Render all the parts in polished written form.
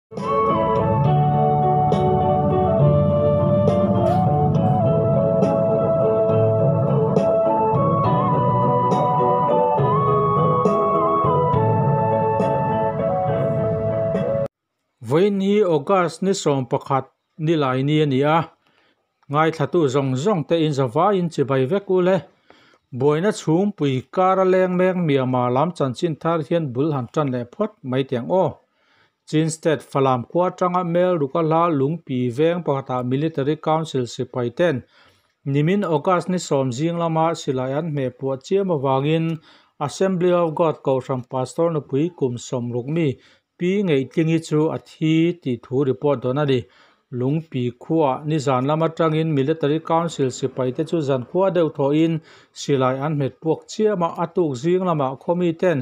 Vawiin hi August ni 11 nilai ni a ni a, ngaithlatu zawng zawng te in zavaiin chibai vek u le. Buaina chhungpui kara leng mek Myanmar lam chanchin thar hian bul han tan leh phawt mai teh ang aw. Chin State Falam khua atanga Mel Ruka hla Lungpi veng pakhatah Military Council sipai ten nimin August ni 10 zing lama silai an hmeh puah chiam avangin Assembly of God Kohhran Pastor nupui kum 60 mi Pi Ngeihtlingi chu a thi tih thu report dawn a ni. Lungpi khuah nizan lama tangin Military Council sipai te chu zan khua deuh thawhin silai an hmet puak chiama a tuk zing lama khawmi ten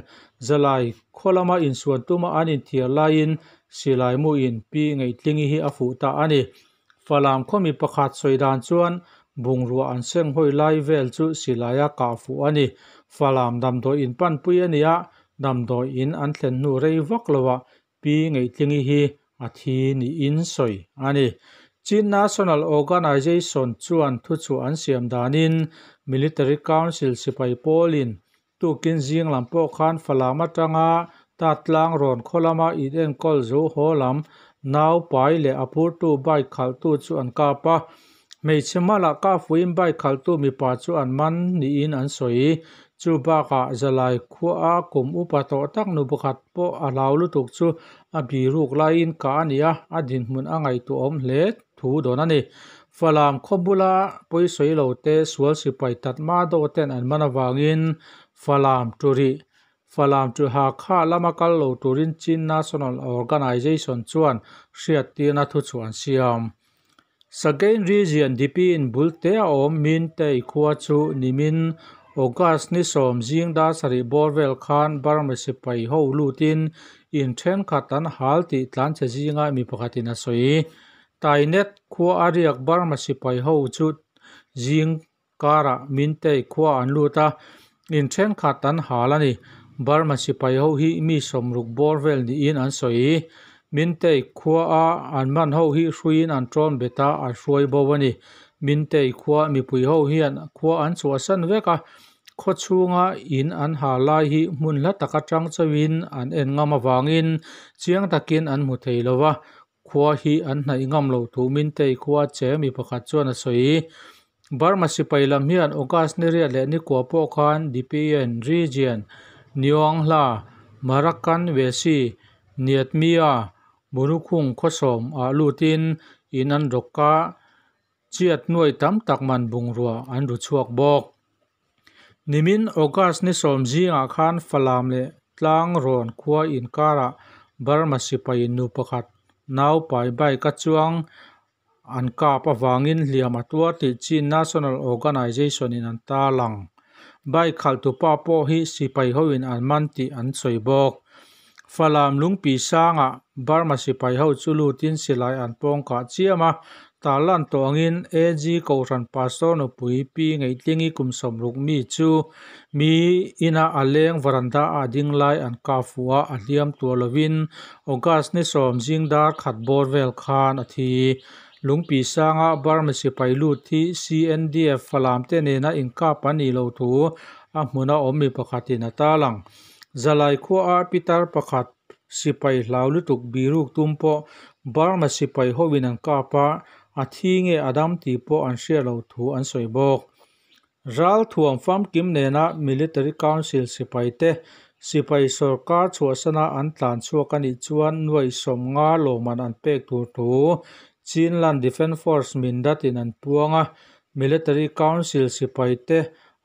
zalai khawlama insuan tuma an inthiar laiin silai mu in Pi Ngeihtlingi hi a fuh ta a ni. Falam khawmi pakhat sawidan chuan bungrua an seng hawi lai vel chu silai a kah fuh a ni. Falam damdawi in pan pui a ni a, damdawi in an thlen hnu rei vak loah Pi Ngeihtlingi hi a thi niin sawi a ni. Chin National Organization chuan thu chu an siam danin Military Council sipai pawlin tukin zing lam pawh khan Falam atanga Tatlang rawn khawlama in enkawl zo haw lam nau pai leh a phurtu bike khalhtu chu an kap a. Hmeichhe hmalah ka fuin bike khalhtu mipa chu an man niin an sawi. Chu bakah zalai khua a kum upa tawh tak nu pakhat pawh a hlau lutuk chu a biruk laiin ka a ni a, a dinhmun a ngaihtuahawm hle thu dawn a ni. Falam khawbula pawisawi lo te sual sipai tatma do ten an man awangin Falam turi Falam chu Hakha lama kal lo turin Chin National Organization chuan hriat tirna thu chu an siam. Sagain Region DP in bulte a awm min tei khua chu nimin August ni 10 zing dar sarih bawr vel khan Burma sipai ho lutin in thenkhat an hal tih tlan che zinga mi pakhatin a sawi. Tainet khua a riak Burma sipai ho chu zing kara min tei khua an lut a, in thenkhat an hal a ni. Burma sipai ho hi mi 60 bawr vel niin an sawi. Min tei khua a an man ho hi hruiin an tawn beta a hruai bo a ni. Min tei khua mipui ho hian khua an chhuahsan vek a, khaw chhunga in an ha lai hi hmun hla taka tang chawin an en ngam awangin chiang takin an hmu thei lova, khua hi an hnaih ngam lo thu min tei khua che mi pakhat chuan a sawi. Burma sipai lam hian August ni riat leh ni kua pawh khan DPN Region Niong Hla Marakan Vesi Niatmia Murukhung khawsawm a lutin in an rawk a chiat nuai tam tak man bungrua an ru chhuak bawk. Nimin August ni 10 zingah khan Falam leh Tlang rawn khua inkara Burma sipai nu pakhat nau pai bike a chuang an kap awangin hliam a tuar tih Chin National Organization in an tarlang. Bike khalhtu pa pawh hi sipai hoin an man tih an sawi bawk. Falam lungpi sangah Burma sipai ho chu lutin silai an pawng kah chiam a, tarlan tawh angin AG Kohhran Pastor nupui Pi Ngeihtlingi kum 60 mi chu mi ina a leng varanda a ding lai an kap fuh a, a hliam tuar lovin August ni 10 zing dar khat bawr vel khan a thi. Lungpi sanga Burma sipai lut hi CNDF Falam te nena inkap an ni lo thu a hmuna awm mi pakhatin a tarlang. Zalai khua a pitar pakhat sipai hlau lutuk biruk tum pawh Burma sipai hoin an kap a, a thi nge adam tih pawh an hriat lo thu an sawi bawk. Ral thuam famkim nena Military Council sipai te sipai sarkar chhuahsana an tlan chhuak a nih chuan nuai 50 lawman an pek tur thu Chinland Defence Force min datin an puang a. Military Council sipai te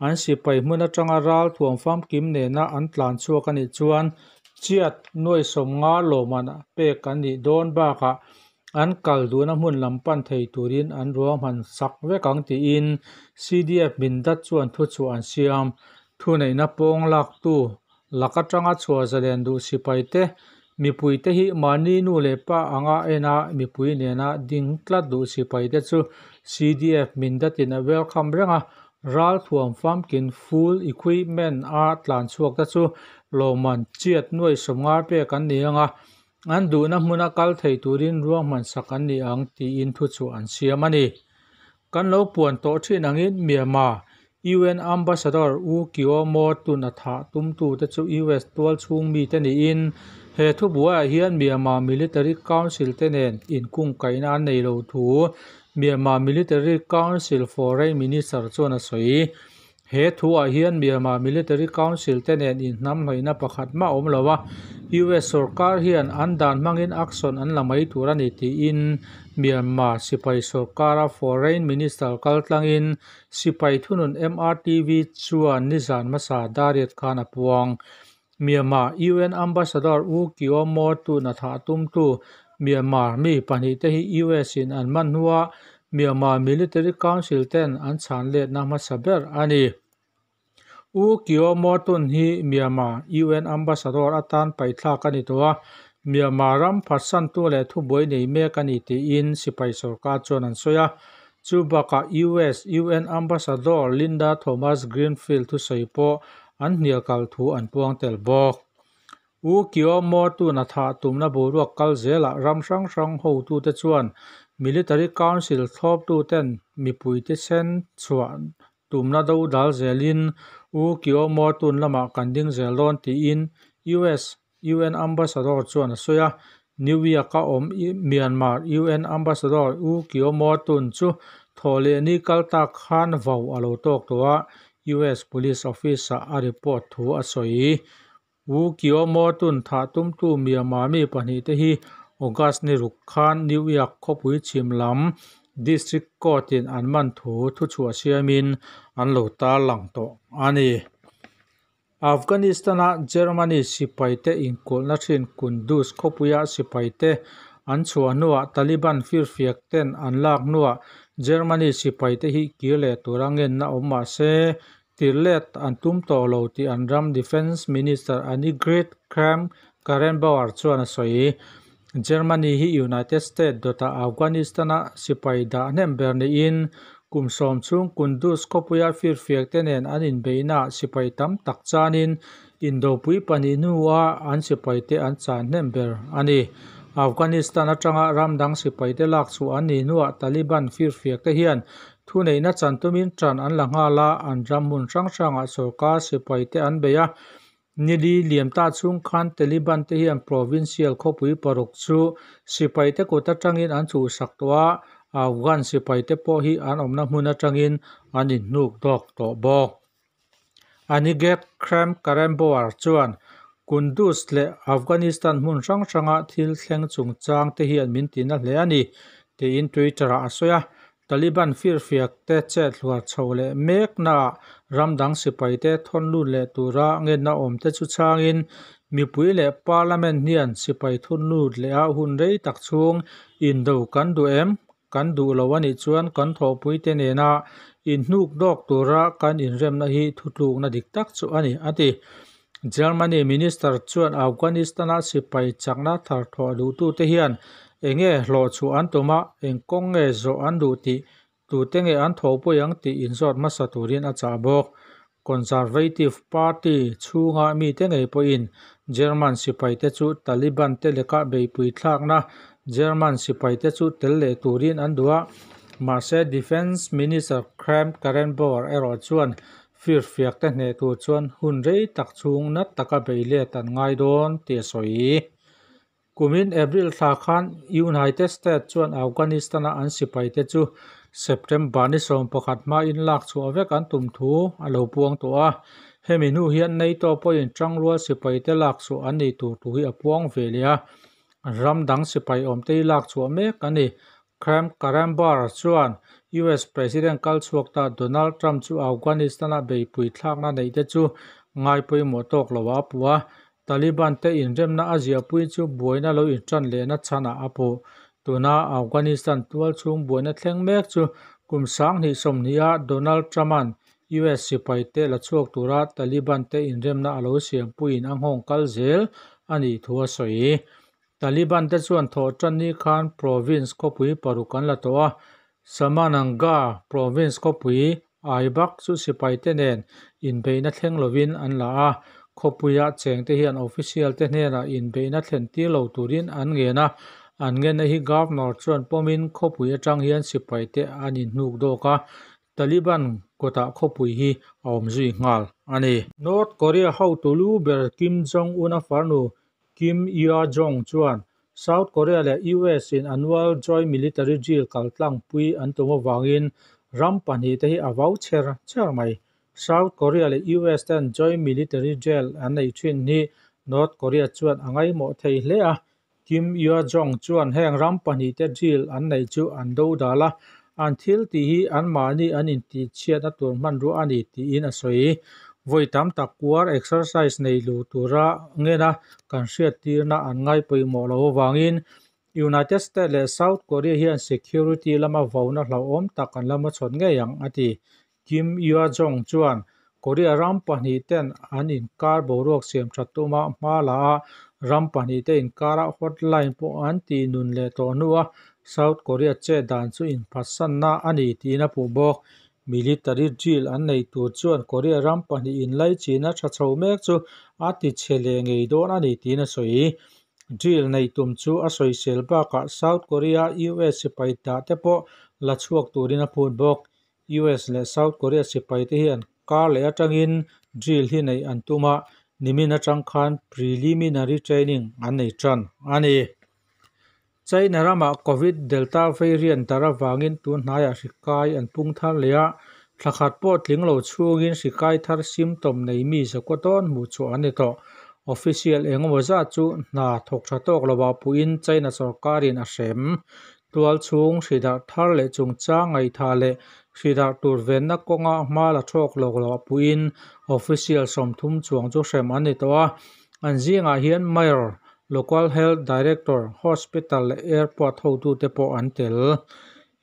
an sipai hmun atanga ral thuam famkim nena an tlan chhuak a nih chuan chiat nuai 50 lawman pek an nih dawn bakah an kal duhna hmun lam pan thei turin an ruahman sak vek ang tiin CDF min dat chuan thu chu an siam. Thu neihna pawng lak tu lak atanga chhuah zalen duh sipai te mipui te hi mahni nu leh pa anga ena mipui nena ding tlat duh sipai te chu CDF min datin a welcome reng a, ral thuam famkin full equipment a tlan chhuak te chu lawman chiat nuai 50 pek an ni anga. an duhna hmuna kal thei turin ruahmansak an ni ang tiin thuchhuah an siam a ni. Kan lo puan tawh thin angin Myanmar UN Ambassador U Kyaw Moe Tun a thah tumtute chu US tual chhung mite niin he thubuaiah hian Myanmar Military Council te nen inkungkaihna an nei lo thu Myanmar Military Council Foreign Minister chuan a sawi. He thuah hian Myanmar Military Council te nen inhnamhnawihna pakhat mah a awm lo a, US sorkar hian an dan hmangin action an la mai tur a ni tiin Myanmar sipai sorkara Foreign Minister kaltlangin sipai thunun MRTV chuan nizan hmasa Dariat khan a puang. Myanmar UN Ambassador U Kyaw Moe Tun a thah tumtu Myanmar mi pahnihte hi US in an man hnuah Myanmar Military Council ten an chhan letna hmasa ber a ni. U Kyaw Moe Tun hi Myanmar UN Ambassador atan paihthlak a ni tawh a, Myanmar ram phatsantu leh thubuai nei mek a ni tiin sipai sorkar chuan an sawi a. Chu bakah US UN Ambassador Linda Thomas-Greenfield thusawi pawh an hnial kal thu an puang tel bawk. U Kyaw Moe Tun a thah tumna boruak kal zelah ram hrang hrang hotute chuan Military Council thlawptuten mipuite sen chhuah tumna do dal zelin U Kyaw Moe Tun lamah kan ding zel dawn tiin US UN Ambassador chuan a sawi a. New York-a awm Myanmar UN Ambassador U Kyaw Moe Tun chu thawhlehni kal tak khan vau a lo tawk tawh a, US Police Office-ah a report thu a sawi. U Kyaw Moe Tun thah tumtu Myanmar mi pahnihte hi August ni ruk khan New York khawpui chhim lam District Court-in an man thu thuchhuah siamin an lo tarlang tawh a ni. Afghanistan-a Germany sipaite inkulhna thin Kunduz khawpuia sipaite an chhuah hnuah Taliban firfiak ten an lak hnuah Germany sipaite hi kir leh tura ngenna awm mah se tirlet an tum tawh lo tih an ram Defence Minister Annegret Kramp-Karrenbauer chuan a sawi. Germany hi United States dawtah Afghanistan-a sipai dah hnem ber niin kum sawm chhung Kunduz khawpuia firfiak te nen an inbeihnaah sipai tam tak chanin indopui pahnih hnuah an sipaite an chan hnem ber a ni. Afghanistan atanga ram dang sipaite lak chhuah an nih hnuah Taliban firfiak te hian thuneihna chan tumin tan an la nghal a, an ram hmun hrang hrangah sorkar sipaite an bei a. Nili liam ta chhung khan Taliban te hian provincial khawpui paruk chu sipaite kut atangin an chhuhsak tawh a, Afghan sipaite pawh hi an awmna hmun atangin an inhnuk dawk tawh bawk. Annegret Kramp-Karrenbauer chuan Kunduz leh Afghanistan hmun hrang hranga thil thleng chungchang te hian min tina hle a ni, tiin Twitter-ah a sawi a. Taliban firfiak te chet hluar chho leh meknaah ram dang sipaite thawn lut leh tura ngenna awm te chu chhangin mipui leh parliament hian sipai thun lut leh a hun rei tak chhung indo kan duh em? Kan duh lo a nih chuan kan thawhpuite nena inhnuk dawk tura kan inremna hi thutlukna dik tak chu a ni, a ti. Germany Minister chuan Afghanistan-a sipai chakna thar thawh duhtute hian enge hlawh chhuah an tum a, eng kawng nge zawh an duh tih, tute nge an thawhpui ang tih inzawt hmasa turin a chah bawk. Conservative Party chhunga mite ngei pawhin German sipaite chu Taliban te leka beihpui thlakna German sipaite chu tel leh turin an duh a, mahse Defence Minister Kramp-Karrenbauer erawh chuan firfiak te hneh tur chuan hun rei tak chhung nat taka bei let an ngai dawn tih a sawi. Kumin April thla khan United States chuan Afghanistan-a an sipaite chu September ni 11 hmain lak chhuah vek an tum thu a lo puang tawh a. Hemi hnu hian NATO pawhin tangrual sipaite lak chhuah an nih tur thu hi a puang ve leh a. Ram dang sipai awmte hi lak chhuah mek a ni. Kramp-Karrenbauer chuan US President kal chhuak ta Donald Trump chu Afghanistan-a beihpui thlakna neihte chu ngai pawimawh tawk lo a puh a. Taliban te inremna a ziahpui chu buaina lo intan lehna chhanah a puh. Tuna Afghanistan tual chhung buaina thleng mek chu kum 2020-a Donald Trump-a'n US sipaite la chhuak tura Taliban te inremna a lo siampuiin a nghawng kal zel a nih thu a sawi. Taliban te chuan thawh tan ni khan province khawpui paruk an la tawh a, Samananga province khawpui Aibak chu sipaite nen inbeihna thleng lovin an la a. Khawpuia chengte hian official te hnenah inbeihna thlen tir lo turin an ngen a, an ngenna hi Governor chuan pawmin khawpui atang hian sipai te an inhnuk dawk a, Taliban kutah khawpui hi a awm zui nghal a ni. North Korea hotu lu ber Kim Jong-un a farnu Kim Yo-jong chuan South Korea leh US in annual joint military drill kaltlangpui an tum avangin ram pahnihte hi a vau chher chher mai. South Korea leh US ten joint military drill an neih thin hi North Korea chuan a ngaimawh thei hle a. Kim Yo-jong chuan heng ram pahnihte drill an neih chu an do dal a, an thil tih hi anmahni an intihchhiatna tur hmanrua a ni tiin a sawi. Vawi tam tak war exercise nei lo tura ngena kan hriattirna an ngai pawimawh lo avangin United States leh South Korea hian security lama vauna hlauhawm tak an la hmachhawn ngei ang, a ti. Kim Yo-jong chuan Korea ram pahnih ten an inkar boruak siam that tuma hma la a, ram pahnih te inkara hotline pawh an tih nun leh tawh hnua South Korea chet dan chu inphatsanna a ni tiin a puh bawk. Military drill an nei tur chuan Korea ram pahnih inlaichina tha chho mek chu a ti chhe leh ngei dawn a ni tiin a sawi. Drill nei tum chu a sawisel bakah South Korea US sipai dah te pawh la chhuak turin a phut bawk. US leh South Korea sipai te hian kar leh atangin drill hi neih an tum a, nimin atang khan preliminary training an nei tan a ni. China ramah Covid Delta variant darh avangin tun hnaiah hri kai an pung thar leh a, thla khat pawh tling lo chhungin hri kai thar symptom nei mi zakua dawn hmuh chhuah an ni tawh. Official engemaw zat chu hna thawk tha tawk lovah puhin China sorkarin a hrem. Tual chhung hri darh thar leh chungchang ngaihthah leh hri darh tur venna kawnga hma la thawk lo lovah puhin official 30 chuang chu hrem an ni tawh a. An zingah hian Mayor, Local Health Director, Hospital leh Airport hotute pawh an tel.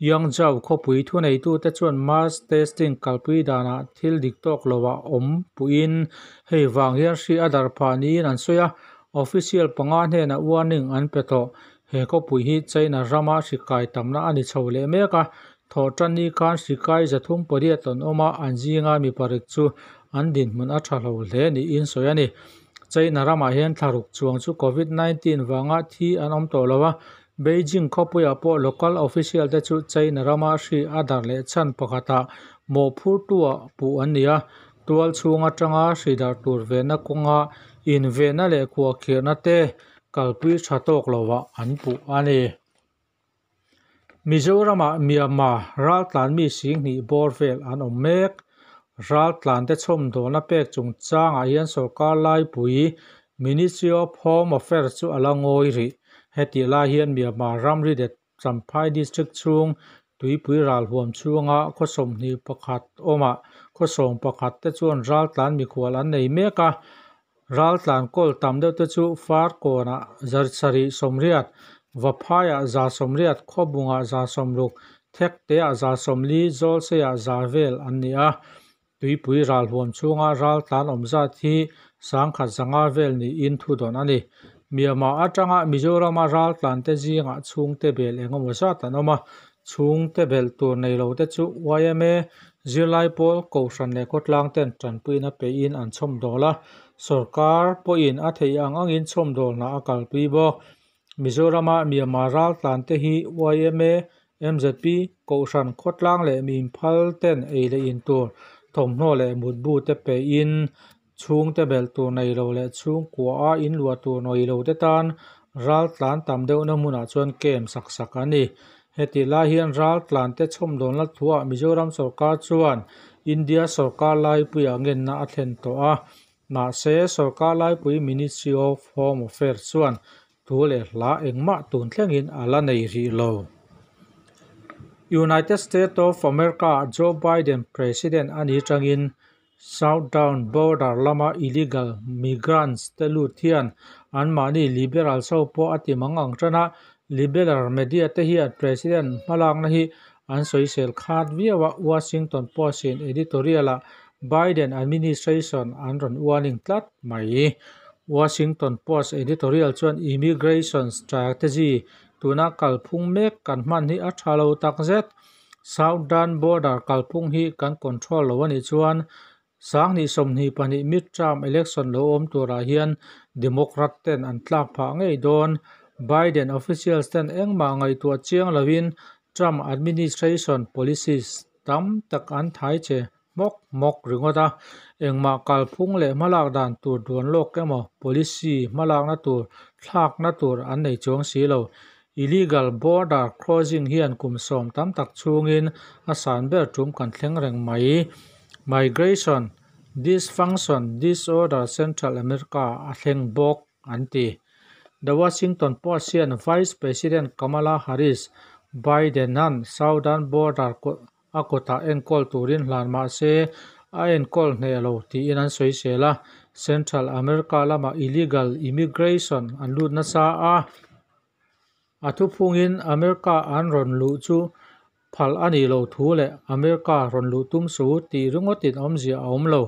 Yangzhou khawpui thuneitute chuan mass testing kalpui danah thil dik tawk lovah awm puhin hei vang hian hri a darh phah niin an sawi a, official panga hnenah warning an pe tawh. He khawpui hi China rama hri kai tamna a ni chho leh mek a, thawhtanni khan hri kai 308 an awm a, an zinga mi paruk chu an dinhmun a tha hlo hle niin sawi a ni. China ramah hian thlaruk chuang chu Covid-19 vanga thi an awm tawh lo a, Beijing khawpuiah pawh local official te chu China rama hri a darh leh chhan pakhatah mawhphurtuah puh an ni a, tual chhung atanga hri darh tur venna kawnga invenna leh khuahkhirhna te kalpui tha tawk lovah an puh a ni. Mizoramah Myanmar raltlan mi 20,000 bawr vel an awm mek. Raltlan te chhawmdawlna pek chungchangah hian sorkar laipui Ministry of Home Affairs chu a la ngawi rih. Hetih lai hian Myanmar ramri det Champhai district chhung tuipui ral huam chhunga khaw 21 awmah khaw 11 te chuan raltlan mikhual an nei mek a. Raltlan kawl tam deuh te chu Farkawnah 780, Vaphaiah 180, Khawbungah 160, Thekteah 140, Zawlseiah 100 vel an ni a. Tuipui ral huam chhunga raltlan awm zat hi 1,150 vel niin thu dawn a ni. Myanmar atanga Mizorama raltlan te zingah chhungte bel engemaw zat an awm a, chhungte bel tur nei lo te chu YMA, zirlai pawl, kohhran leh khawtlang ten tanpuina pein an chhawmdawl a, sorkar pawhin a theih ang angin chhawmdawlna a kalpui bawk. Mizorama Myanmar raltlan te hi YMA, MZP, kohhran khawtlang leh minphal ten ei leh in tur, thawmhnaw leh mutbu te pein chhungte bel tur nei lo leh chhungkua a inluah tur nei lo te tan raltlan tam deuhna hmunah chuan camp sak sak a ni. Hetih lai hian raltlan te chhawmdawlna thuah Mizoram sorkar chuan India sorkar laipuiah ngenna a thlen tawh a, mahse sorkar laipui Ministry of Home Affairs chuan thu leh hla engmah tun thlengin a la nei rih lo. United States of America Joe Biden president a ni tangin Southdown border lama illegal migrants te lut hian anmahni liberal so pawh a ti mang ang tana liberal media te hian president hmalakna hi an sawisel khat viau a. Washington Post in editorial a Biden administration an rawn warning tlat mai. Washington Post editorial chuan immigration strategy tuna kalphung mek kan hman hi a tha lo takzet. Southern border kalphung hi kan control lo ani chuan 2022 midterm election lo awm turah hian Democrat ten an tlak phah ngei dawn. Biden officials ten engmah ngaihtuah chiang loin Trump administration policies tam tak an thai che hmawk hmawk ringawt a, engmah kalphung leh hmalak dan tur duan lawk emaw policy hmalakna tur thlakna tur an nei chuang si lo. Illegal border crossing hian kum sawm tam tak chhungin a san ber tum kan thleng reng mai. Migration dysfunction disorder Central America a thleng bawk an ti. The Washington Post hian Vice President Kamala Harris Biden-a'n Southern Border a kutah enkawl turin hlan mah se a enkawl hneh lo tiin an sawisel a. Central America lamah illegal immigration an lut nasa a, a thuphungin America an rawn luh chu phal a nih loh thu leh America rawn luh tum suh tih ringawtin awmzia a awm lo.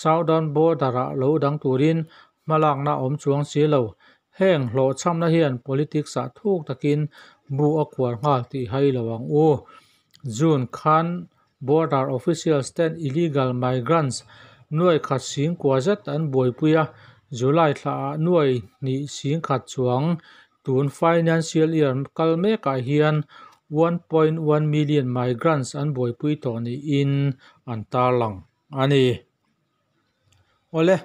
Southern Border-ah lo dang turin hmalakna a awm chuang si lo. Heng hlawhchhamna hian politics-ah thuk takin bu a kuar nghal tih hai lo ang u. June khan border officials ten illegal migrants nuai khat sing kua zet an buaipui a, July thlaah nuai hnih sing khat chuang tun financial year kal mekah hian 1.1 million migrants an buaipui tawh niin an tarlang a ni. Awle,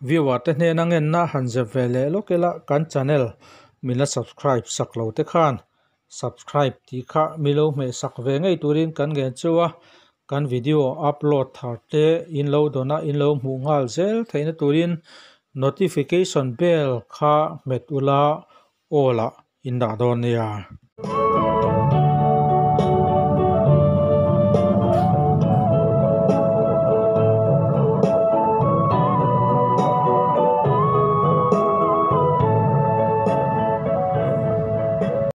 viewer te hnena ngenna han zep ve leh lawk ila kan channel min la subscribe sak lo te khan subscribe tih kha mi lo hmeh sak ve ngei turin kan ngen chu a, kan video upload thar te in lo dawn a in lo hmuh nghal zel theihna turin notification bell kha hmet ula all ah in dah dawn nia.